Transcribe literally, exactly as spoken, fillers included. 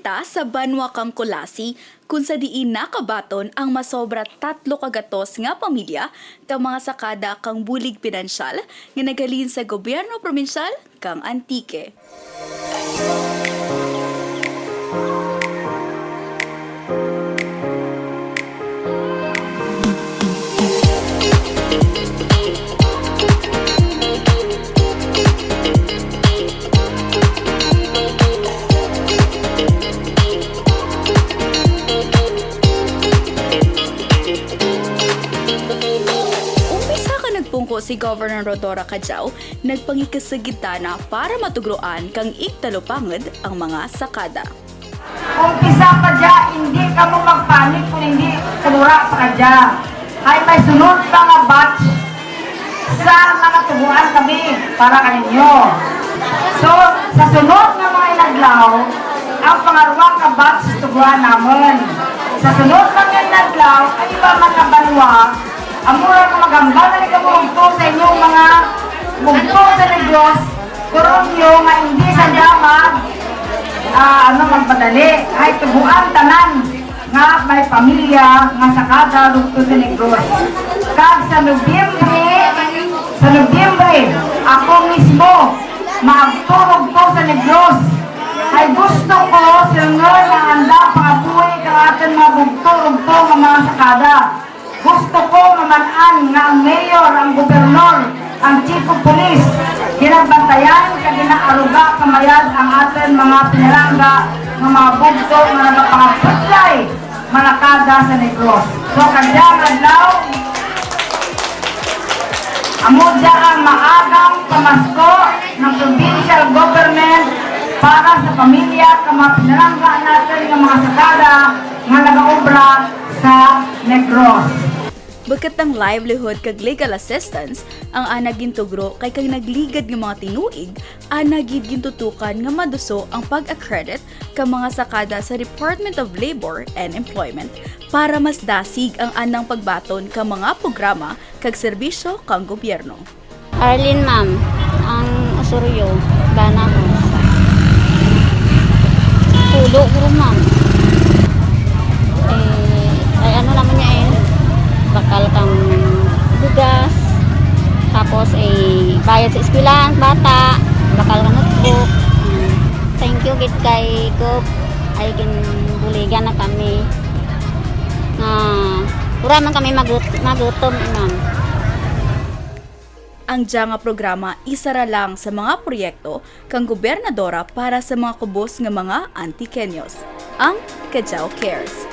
Ta sa banwa kang Culasi, kon sa diin nakabaton ang masobra tatlo ka gatos nga pamilya ka mga sakada kang bulig pinansyal nga naghalin sa gobyerno probinsyal kang Antique. Umpisa kang nagpungko si Governor Rhodora Cadiao, nagpangikasug gid tana para matugroan kang igtalupangud ang mga sakada. Umpisa pa dya, indi kamo magpanik kon indi kadura pa kadya. Hay may sunod pa nga batch sa mga tugroan kami para kaninyo. So, sa sunod nga mga inadlaw, ang pangarwa nga batch tugroan namun. Sa sunod nga mga inadlaw, ang iba man nga banwa, amo ra nga maghambal na lang kamo rugto sa inyong mga bugto sa Negros, turon nyo nga indi sanda mag, ah, ano, magpadali. Hay tugroan tanan nga may pamilya nga sakada rugto sa Negros. Kag sa Nobyembre, sa Nobyembre, ako mismo maagto rugto sa Negros. Hay gusto ko, sir, nga anda pangabuhi kang atun mga bugto rugto nga mga sakada. Gusto ko maman-an nga ang mayor, ang gobernor, ang chief of police, ginabantayan kag ginaaruga kang mayad ang atun mga pinalangga nga mga bugto nga nagapangabudlay manakada sa Negros. So, kadyang adlaw, amo dya ang maagang pamasko ng provincial government para sa pamilya kang mga pinalangga natun nga mga sakada nga nagaobra sa Negros. Bukut kang livelihood kag legal assistance ang ana gintugro kay kang nagligad nga mga tinuig, ana gid gintutukan nga maduso ang pag-accredit kang mga sakada sa Department of Labor and Employment para mas dasig ang anang pagbaton kang mga programa kag serbisyo kang gobyerno. Arlene, ma'am, ang Osorio, Banahos. Pulo guro, ma'am. Eh, ay ano naman niya eh, bakal kang bugas, tapos eh, bayad sa eskwelahan, bata, bakal kang notebook. Hmm. Thank you gid kay Gov, ay ginbuligan na kami. Nga, wara man kami magut-, magutom, eh, ma'am. Ang dya nga programa isara lang sa mga proyekto kang gobernadora para sa mga kubos nga mga Antiqueños, ang Cadiao Cares.